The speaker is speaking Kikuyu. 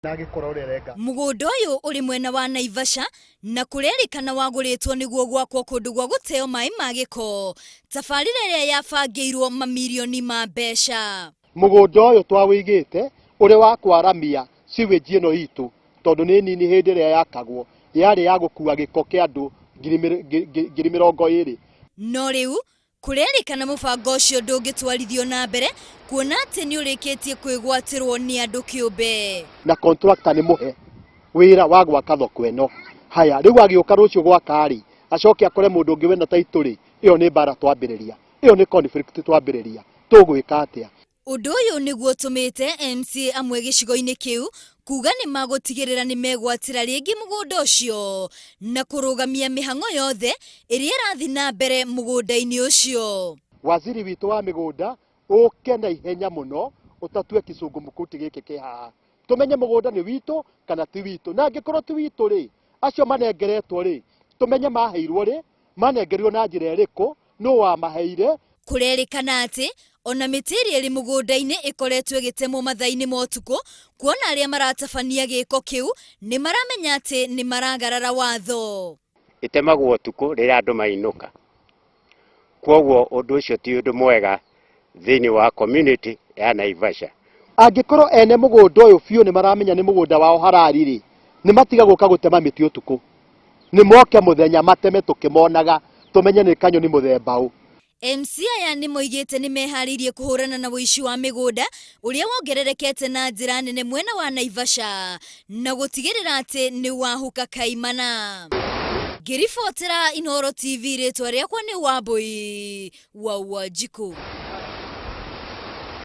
Na agĩkora ũrĩa arenga. Mũgũnda ũyũ ũrĩ mwena wa Naivasha na kũrerĩkana wagũrĩtwo nĩguo gwakwo kũndũ gwa gũteo maĩ ma gĩko, tabarĩra ĩrĩa yabangĩirwo mamirioni ma mbeca. Mũgũnda ũyũ twawĩigĩte ũrĩ wa kwaramia sewage ĩno itũ tondũ nĩ nini hĩndĩ ĩrĩa yakagwo yarĩ ya gũkua gĩko kĩa andũ 20,000. No rĩu Kũrerĩkana mũbango ũcio ndũngĩtwarithio na mbere kuona atĩ nĩ ũrĩkĩtie kwĩgwatĩrwo nĩ andũ kĩũmbe. Na contractor nĩ mũhe wĩra wa gwaka thoko ĩno. Haya, rĩu agĩũka rũciũ gwaka rĩ, acoke akore mũndũ ũngĩ wĩna title rĩ, ĩyo nĩ mbara twambĩrĩria. Ĩyo nĩ conflict twambĩrĩria. Tũgwĩka atĩa? Ũndũ ũyũ nĩguo ũtũmĩte MCA amwe gĩcigo-inĩ kĩu kuga nĩ magũtigĩrĩra nĩ megwatĩra rĩngĩ mũgũnda ũcio na kũrũgamia mĩhang'o yothe ĩrĩa ĩrathiĩ na mbere mũgũnda-inĩ ũcio. Waziri witũ wa mĩgũnda ũke na ihenya mũno ũtatue kizungumkuti gĩkĩ kĩ haha. Tũmenye mũgũnda nĩ witũ kana ti witũ. Na angĩkorwo ti witũ rĩ, acio manengeretwo rĩ, tũmenye maheirwo rĩ, manengerirwo na njĩra ĩrĩkũ, nũ wamaheire. Kũrerĩkana atĩ ona mĩtĩ ĩrĩa ĩrĩ mũgũnda-inĩ ĩkoretwo ĩgĩtemwo mathaa-inĩ ma ũtukũ, kuona arĩa maratabania gĩko kĩu nĩ maramenya atĩ nĩ maragarara watho. Ĩtemagwo ũtukũ rĩrĩa andũ mainũka. Kwoguo ũndũ ũcio ti ũndũ mwega thĩinĩ wa community ya Naivasha. Angĩkorwo ene mũgũnda ũyũ biũ nĩ maramenya nĩ mũgũnda wao harari rĩ, nĩ matiga gũka gũtema mĩtĩ ũtukũ. Nĩ moke mũthenya mateme tũkĩmonaga tũmenye nĩ kanyoni mũthemba ũ. MC aya nĩ moigĩte nĩ meharĩirie kũhũrana na ũici wa mĩgũnda ũrĩa wongererekete na njĩra nene mwena wa Naivasha na gũtigĩrĩra atĩ nĩ wahuka kaimana. Ngĩribotera Inooro TV rĩtwa rĩakwa nĩ Wambũi wa Wanjikũ.